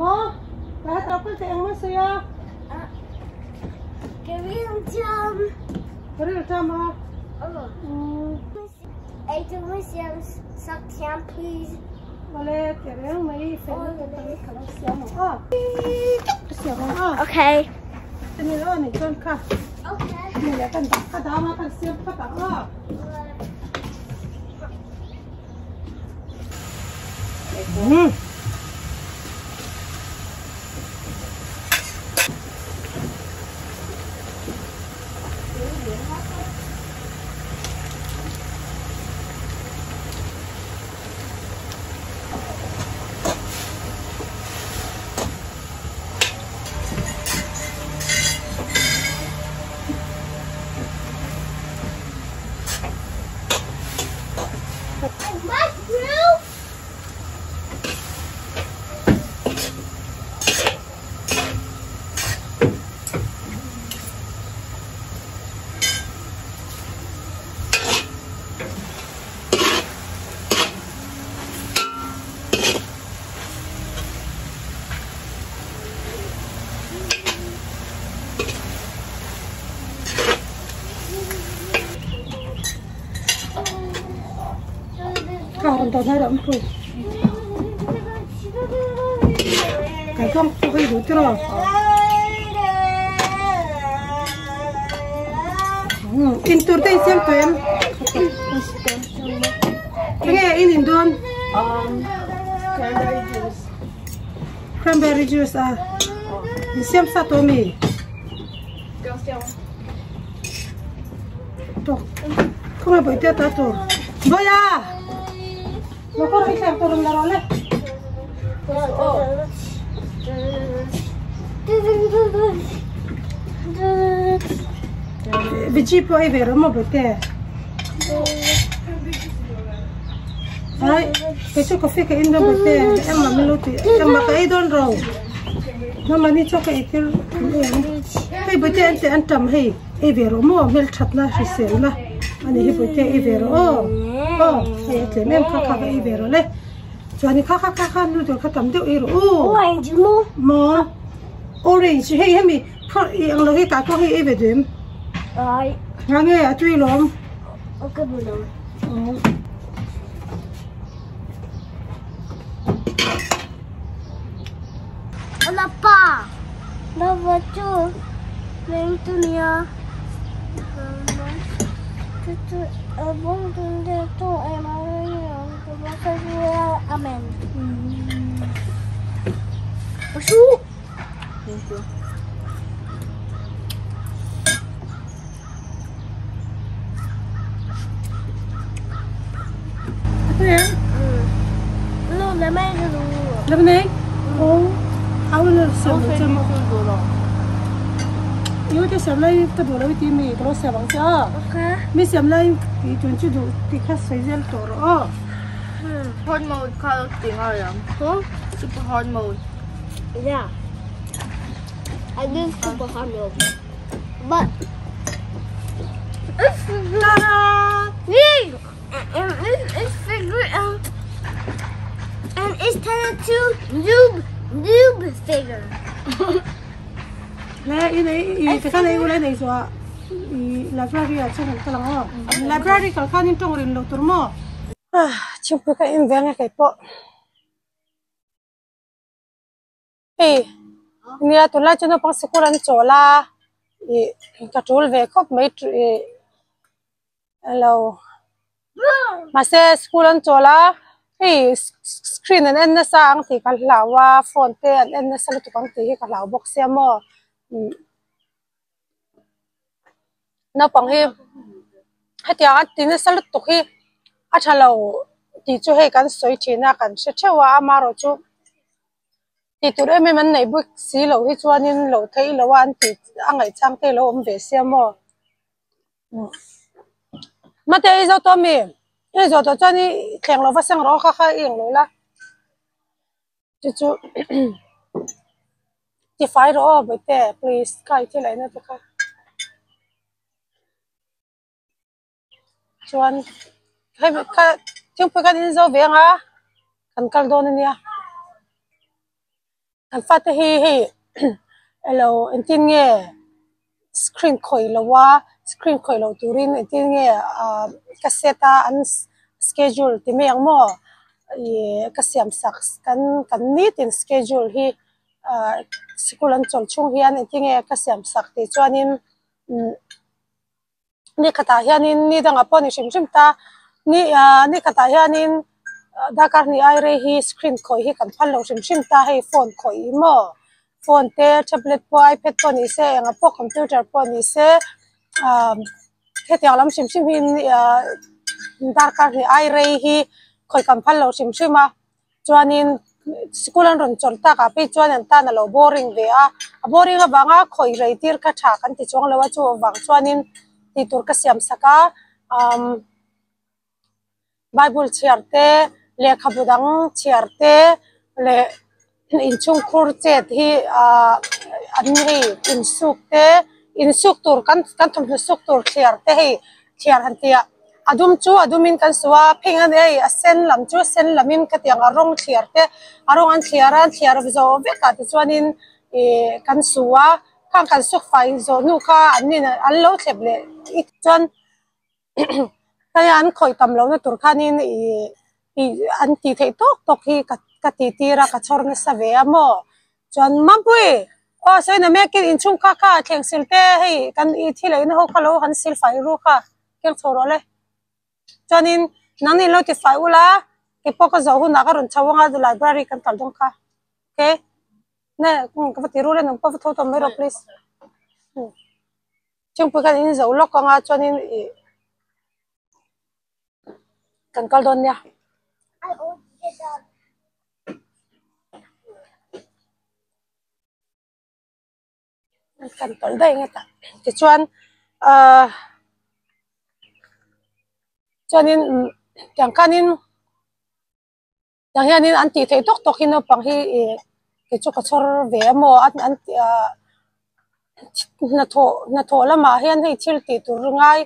Maw? Tlai ta kal teh engmaw sawi a? Ka ril ṭam. Ka ril ṭam a? Eitur hi siam sak thiam please. Awle teh reng mai fel lutuk ang ka lo siam ang aw. Ka siam ang aw. Okay. Ni lo ni chuan kha. Okay. Ni le kan dah kha dam a kan siam phawt ang aw. Hmm. Kha rawn dawt hnai rawh pui. Kai kawng pawh hi duh tiraw. In tur te in siam tawh em? Enge in in dawn? Cranberry juice. Cranberry juice a. In siam sa tawh mi? Ka siam. Tok. Khawngaih bawihte ta tur. Bawia! Motor hi thleng tur in la rawh le. Veggie pawh ei ve rawh maw bawihte. Ai, kei chu coffee ka in dawn bawihte. Engmah min lo ti, engmah ka ei dawn ro. Mamani chu ka ei tir hei bawihte an teh an tam hei. Ei ve rawh maw hmelthatna hriselna a ni hi bawihte ei ve rawh aw aw hei a tlem em kha kha va ei ve rawh le chuanin kha kha kha kha noodle kha tam deuh ei rawh u Orange maw maw orange hei hemi phawrh i ang lo hi tah pawh hei ei ve duh em Ai nga nge a tui lawm Ok bulo Ala pa Lava chu Leng tu nia Amen. Thank you. Lemonade? Oh, I will siam lo che maw? I te siam lai ka duh lo i ti mi ka lo siam ang che a. Mi siam lai i tun chu duh ti kha sawi zel tawh rawh aw. Hard mode kha lo ti ngai ang. Super hard mode. Yeah. I do super hard mode. But it's it's figure out and it's turn to noob noob figure. Le i nei i te khan ei ula nei zuah i library ah chuan kan kal ang aw. Library kal khan in tawng rin lo tur maw? Thingpui ka en ve ang e kei pawh. Hei nia tunlai chu naupang sikul an chawl a ih ka tul ve khawp mai ih alo mahse school an chawl a hei screen an en nasa ang tih ka hlau a phone te an en nasa lutuk ang tih hi ka hlau bawk sia maw naupang hi hetiang a ti nasa lutuk hi a tha lo tih chu hei kan sawi thin a kan hre theuh a amaherawhchu tih tur em em an neih bawk si loh hi chuanin lo theih loh a an tih a ngaihchang te a lo awm ve sia maw mate i zo tawh ami i zawh tawh chuan i thleng lo va seng rawh kha kha i englo la chu chu tifai rawh aw bawihte please kha i thil eina te kha chuan hemi kha thingpui khan in zo ve ang a kan kal dawn ania. Kan fate hi hei elo engtin nge screen khawih lo a screen khawih loh turin engtin nge ah ka set a an schedule ti mai ang maw ih ka siam sak kan kan nitin schedule hi ah sikul an chawlh chhung hian engtin nge ka siam sak tih chuanin umm ni khatah hianin ni dangah pawh a ni hrim hrim ta ni ah ni khatah hianin darkar hnih ai rei hi screen khawih hi kan phal lo hrim hrim ta hei phone khawih maw phone te tablet pawh ipad pawh ni se engah pawh computer pawh ni se ah hetiang lam hrim hrim hi ah darkar hnih ai rei hi khawih kan phal lo hrim hrim a. Chuanin sikul an rawn chawlh takah phei chuan an tan a lo boring ve a, a boring avanga khawih rei tir kha tha kan ti chuang lo a, chu avang chuanin tih tur ka siam sak a, umm bible chhiar te lehkhabu dang chhiar te leh inchhungkhur chet hi ahh an hei insuk te insuk tur kan kan thawmhnaw suk tur thliar te hei thliar han tih ah. A dum chu a dumin kan suh a, pheng a ni hei a sen lam chu sen lamin khatiang a rawng thliar te a rawng an thliar a an thliar zawh vek ah tichuanin ih kan suh a khang kan suk fai zawh hnu kha an nin an lo thlep leh ik chuan hei an khawih tam lohna tur khanin ih ih an tih theih tawk tawk hi ka ka tih tir a ka chhawr nasa ve a maw Chuan Mampui, aw sawi na mekin inchhung kha kha thleng sil te hei kan i thil eina ho kha lo han sil fai ru kha keng chho rawh le. Chuanin nangni lo ti fai ula keipawh ka zawh hunah ka rawn chho anga library kan kal dawn kha okay ne ka va ti ru le nang pawh va tho tawh mai rawh please. Thingpui khan in zo lawk anga chuanin i kan kal dawn nia. Kan tawlh daih nge tah tichuan ahh chuanin umm tiang khanin tiang hianin an tih theih tawk tawk hi naupang hi ih kei chu ka chhawr ve a maw an an tih ahh hnathawh hnathawh lamah hian hei thil tih tur ngai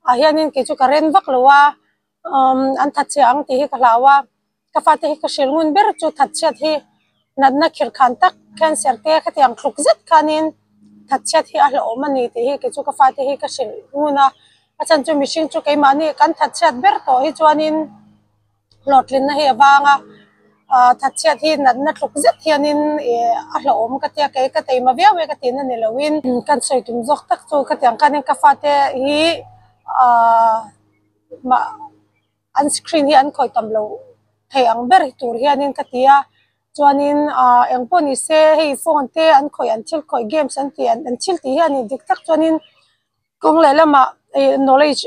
ah hianin kei chu ka ren vak lo a umm an thatchhe ang tih hi ka hlau a. Ka fate hi ka hrilh ngun ber chu thatchhiat hi natna khirh khan tak cancer te khatiang thluk zet khanin thatchhiat hi a hlauhawm a ni tih hi kei chu ka fate hi ka hrilh ngun a, a chhan chu mihring chu keimahni kan thatchhiat ber tawh hi chuanin hlawhtlinna hi a vang a, ah thatchhiat hi natna thluk zet hianin ih a hlauhawm ka tia kei ka teima viau e ka tihna ni loin kan sawi tum zawk tak chu khatiang khanin ka fate hi ah mah. An screen hi an khawih tam loh theih ang ber tur hianin ka ti a, chuanin ah eng pawh ni se hei phone te an khawih an thil khawih games an tih an thil tih hian dik tak chuanin kawng leh lamah ih knowledge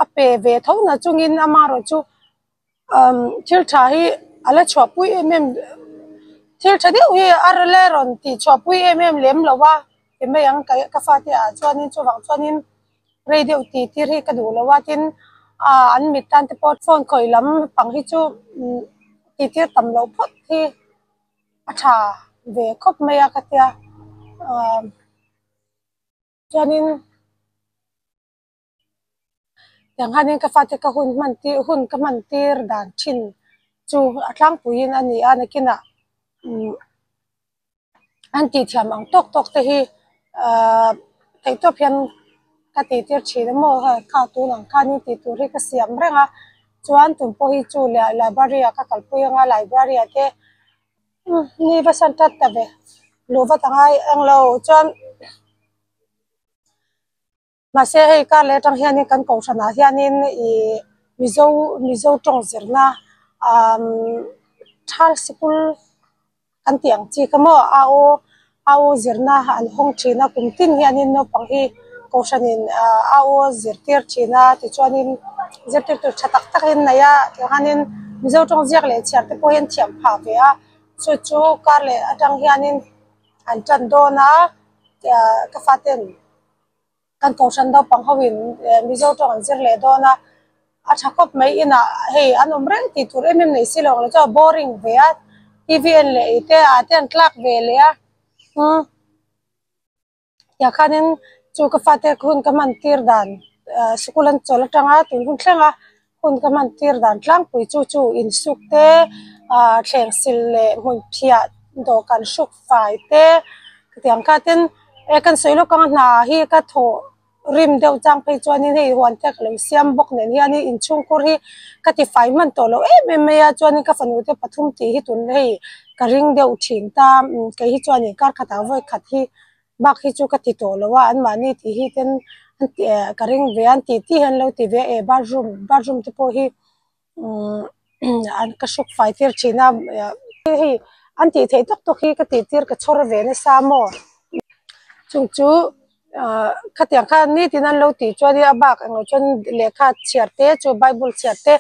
a pe ve tho na chungin amaherawhchu umm thil tha hi a la chhuahpui em em thil tha deuh hi a la rawn tih chhuahpui em em lem lo a ti mai ang ka fate ah chuanin chuvang chuanin. Rei deuh tih tir hi ka duh lo a tin ah an mit tan te pawh phone khawih lam pang hi chu tih tir tam loh phawt hi a tha ve khawp mai a ka tia ah chuanin tiang hianin ka fate ka hun hman tir hun ka hman tir dan thin chu a tlangpuiin a ni a nakinah umm. An tih thiam ang tawk tawk te hi ahh theihtawp hian ka tih tir thin a maw hei kha tun ang khanin tih tur hi ka siam reng a chuan tun pawh hi chu library ah ka kalpui anga library ah te ni va san tat ta ve luh vat a ngai englo chuan. Mahse hei kar leh atang hianin kan kohhranah hianin ih mizo mizo tawng zirna umm thal sikul kan tih ang chi kha maw a aw a aw zirna an hawng thin a kum tin hianin naupang hi kohhranin ah a aw zirtir thin a tichuanin zirtir tur tha tak tak in nei a tianghanin mizo tawng ziak leh chhiar te pawh hi an thiam phah ve a chu chu kar leh atang hianin an tan dawn a ka faten. Kan kohhran naupang ho in Mizo tawng an zir leh dawn a, a tha khawp mai inah hei an awm reng tih tur em em nei si lo ang chu a boring ve a, T_V en leh ih te ah te an tlak ve leh a umm tiah khanin chu ka fate hun ka hman tir dan ah sikul an chawl atanga tun hun thleng a hun ka hman tir dan tlangpui chu chu insuk te ah thleng sil leh hmun phiah. Dawhkan hruk fai te khatiang kha ten e kan sawi lawk ang a hna hi ka thawh rim deuh chang phei chuanin hei huan te ka lo siam bawk nen hianin inchhungkhur hi ka ti fai hman tawh lo em em mai a chuanin ka fanu te pathum tih hi tun hei ka ring deuh thin ta kei hi chuanin kar khatah vawi khat hi bak hi chu ka ti tawh lo a anmahni tih hi ten ka ring ve a an tih tih hi an lo ti ve a e bathroom bathroom te pawh hi. An ka hruk fai tir thin a hei an tih theih tawk tawk hi ka tih tir ka chhawr ve nasa maw chung chu ah khatiang khan nitin an lo tih chuan in a bak englo chuan lehkha chhiar te chu bible chhiar te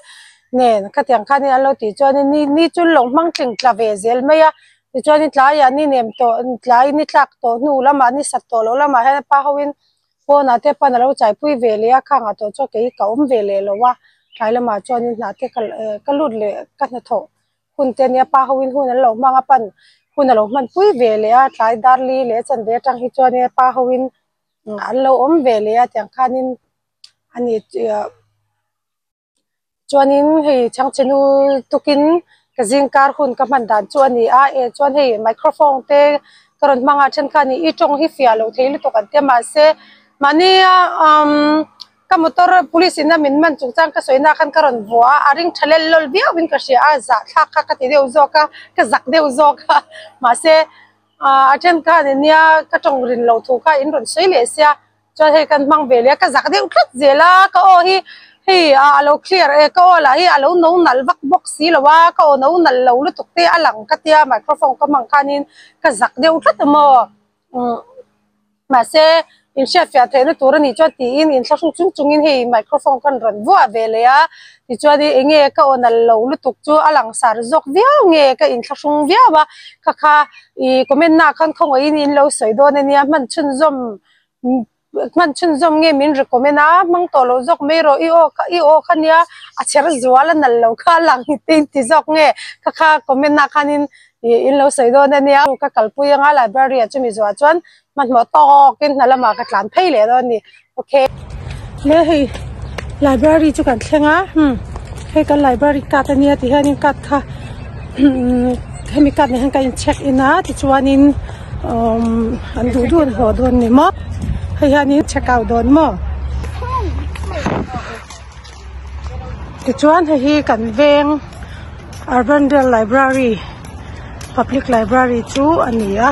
nen khatiang khan in an lo tih chuan in ni ni chu an lo hmang tling tla ve zel mai a tichuan in tlaiah ni nem tawh tlai ni tlak tawh hnu lamah ni sat tawh loh lamah hian a pa ho in Pawnah te pan a lo chaipui ve leh a, khangah tawh chuan kei ka awm ve leh lo a, tlai lamah chuanin hnah te ka ka lut leh ka hnathawh hun te ania pa hoin hun an lo hmang a pan hun a lo hmanpui ve leh a, tlai dar li leh chanve atang hi chuanin pa hoin an lo awm ve leh a tiang khanin a ni. Chuanin hei chhangchhe nu tukin ka zingkar hun ka hman dan chu a ni a, eh chuan hei microphone te ka rawn hmang a then kha a ni i tawng hi fiah lo thei lutuk an tia mahse mahnia umm ka motor police in a min man chungchang ka sawi na khan ka rawn vuah a a ring tha lel lawl viau in ka hria a zahthlak kha ka ti deuh zawk a ka zak deuh zawk a mahse ah a then khan nia ka tawng rin loh thu kha in rawn sawi leh sia. Chuan hei kan hmang ve leh a, ka zak deuh tlat zel a, ka aw hi hei ah a lo clear e, ka aw lah hi a lo no nalh vak bawk si lo a, ka aw no nalh lo lutuk te a lang ka tia microphone ka hmang khanin ka zak deuh tlat a maw umm mahse inhriatfiah theihna tur a nih chuan tiin inthlahrung chung chungin hei microphone ka rawn vuah ve leh a, tichuan eng nge ka aw nalh lo lutuk chu a langsar zawk viau nge ka inthlahrung viau a, kha kha ih comment na khan khawngaihin in lo sawi dawn a nia hman chhunzawm hman chhunzawm nge min recommend a hmang tawh loh zawk mai rawh i aw kha i aw kha nia a chher zual a nalh lo kha a lang te in ti zawk nge kha kha comment ah khanin ih in lo sawi dawn a nia ka kalpui anga library ah chumi zuah chuan hmanhmawh tawkin hna lamah ka tlan phei leh dawn a ni okay. Le hei library chu kan thleng a hmm hei kan library card a nia ti hianin card kha hemi card nen hian ka in check in a tichuanin umm an duh duh an haw dawn ni maw hei hianin check out dawn maw tichuan hei hi kan veng Urbandale library public library chu a ni a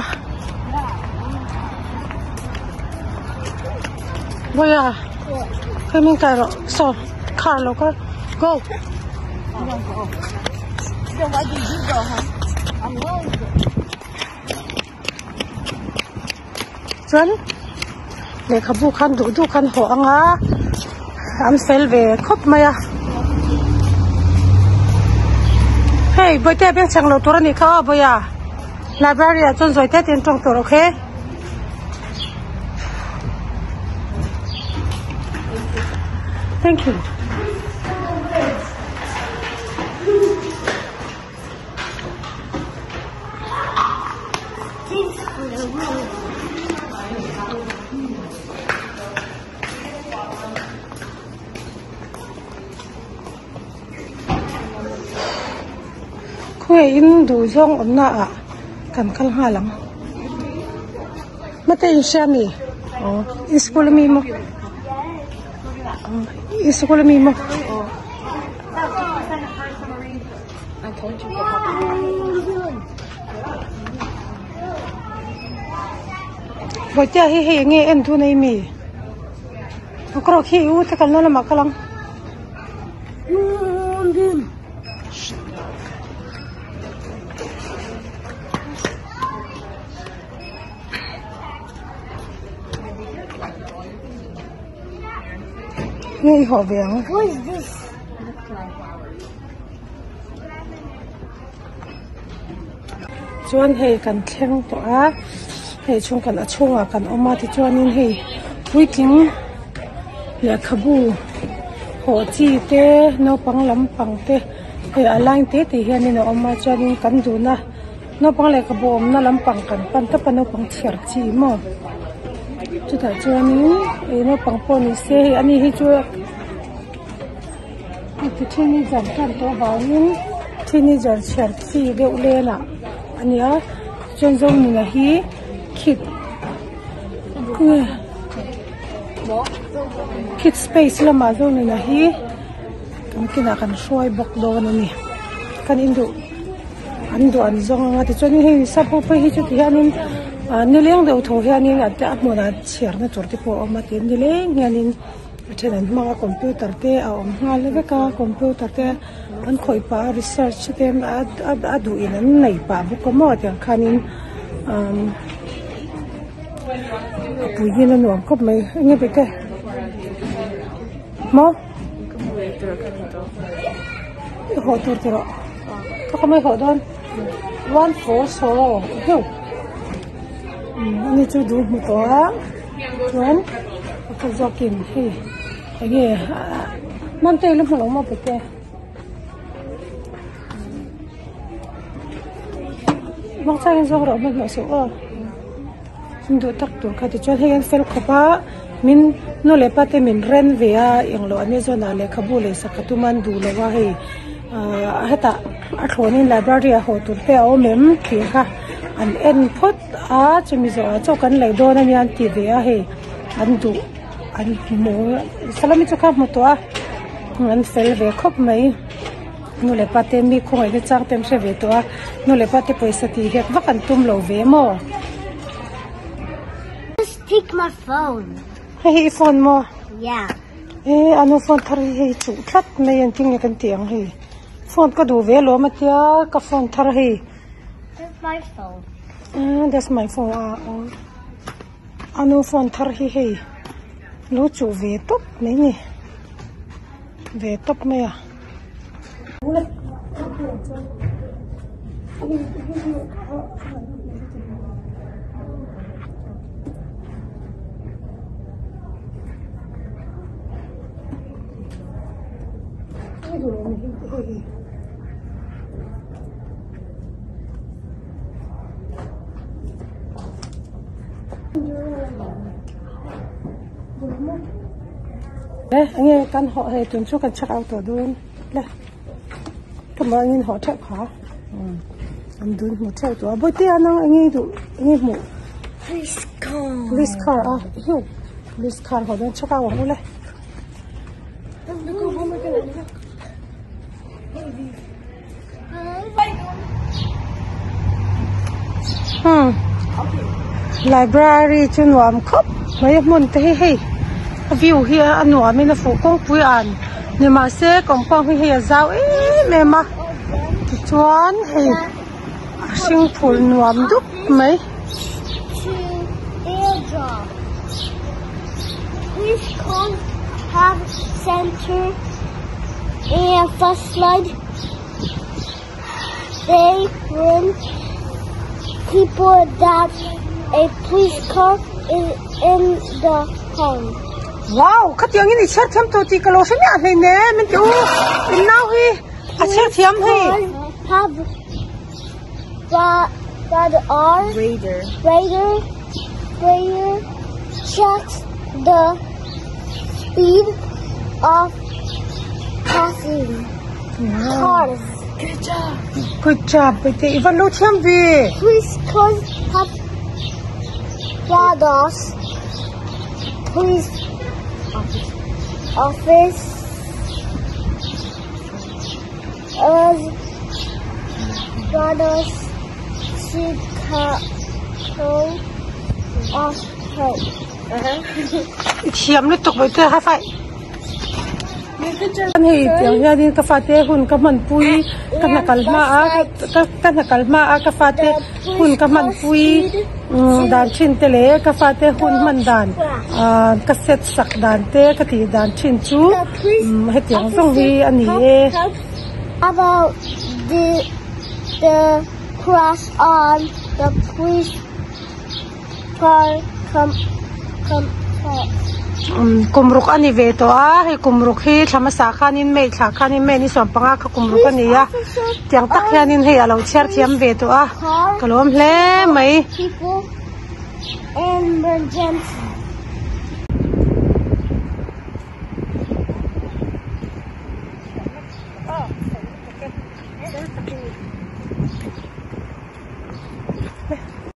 Vawiah hei min kai rawh saw car lo kal go. Chuan lehkhabu khan duh duh khan haw ang a an fel ve khawp mai a hei bawihte a beng chheng lo tur a nih kha aw bawia library ah chuan zawi te te in tawng tur okay. Thank you. Khawi in duh zawng awmna ah kan kal nghal ang mate in hria mi aw i school ami maw i school ami maw. Bawihtea hi hei enge en dun a mi kawr khi u te kalna lamah kal ang. Nge i hawh ve ang. Chuan hei kan thleng tawh a hei chhung kan a chhungah kan awm a tichuanin hei puitling lehkhabu hawh chi te naupang lampang te hei a line te te hianin a awm a chuanin kan duhna naupang lehkhabu awmna lampang kan pan tawp a naupang chhiar chi maw chutah chuanin ih naupang pawh ni se hei ani hi chu. Heti teenager tan tawh vangin teenager chhiar chi deuh lenah a nia. Chuan Zonuna hi khit khit space lamah Zonuna hi kan kinah kan hruai bawk dawn a ni. Kan induh an duh an zawng anga tichuanin hei sap ho phei hi chu ti hianin ah nileng deuh tho hianin a hmunah chhiarna tur te pawh a awm a tin nileng hianin a then an hmang a computer te a awm nghal vek a computer te an khawih pah a research te a duh in an nei pah bawk a maw tiang khanin umm a pui hian a nuam khawp mai eng nge bete maw i haw tur ti rawh ka ka mai haw dawn one four sawr heu ani chu duh hmu tawh a chuan pakhat zawkin hei enge hman te la hmu lo maw pete vawk changin zawk rawh hmanhmawh suh aw in duh tak tur kha tichuan hei an fel khawp a min nu leh pa te min ren ve a englo an ni zawn ah lehkhabu leh sakha tum an duh lo a hei ah hetah a thlawnin library ah haw tur te a awm em tih kha an en phawt a chumi zawh ah chaw kan lei dawn a nia an ti ve a hei an duh an hmu salami chu kha hmu tawh a an fel ve khawp mai nu leh pa te mi khawngaih na chang te an hre ve tawh a nu leh pa te pawisa tih hek vak an tum lo ve maw. Just take my phone. Hei hi i phone maw? Yeah. E anu phone thar hi hei chuh tlat mai an tinge kan tih ang hei phone ka duh ve alawm a tia ka phone thar hei. That's my phone. Ah that's my phone ah aw. Anu phone thar hi hei lo chuh ve tawp mai ni ve tawp mai a. Le enge kan hawh hei tun chu kan check out tawh dawn le ka mah angin hawh theuh kha an dun hmu theuh tawh a bawihte a nang enge i duh enge i hmuh Police car police car a hiu police car hawh dawn check out ang u le. Hmm library chu nuam khawp mai a hmun te hi hei a view hi a nuam in a fuh kawngpui an ni mahse compound hi hei a zau em em a tichuan hei a hring phul nuam dup mai. They warn people that a police car is in the town. Wow, khatiang in i chhiar thiam tawh tih ka lo hre miah hlei nen min ti u in nau hi a chhiar thiam hei. Have radar Radar. radar radar checks the speed of passing cars. Good job. Good job. Bete i van lo thiam ve. Police cars have radars. Police office as radars Chicago of help. I thiam lutuk mai te high five. Hei tiang hianin ka fate hun ka hmanpui ka hna kal hma a ka hna kal hma a ka fate hun ka hmanpui dan thin te leh ka fate hun hman dan ah ka set sak dan te ka tih dan thin chu hetiang zawng hi a ni e. About the the crash on the police car come come Kum ruk a ni ve tawh a, hei kum ruk hi thla hmasa khanin May thla khanin May ni sawmpanga kha kum ruk a ni a, tiang tak hianin hei a lo chhiar thiam ve tawh a, ka lawm hle mai.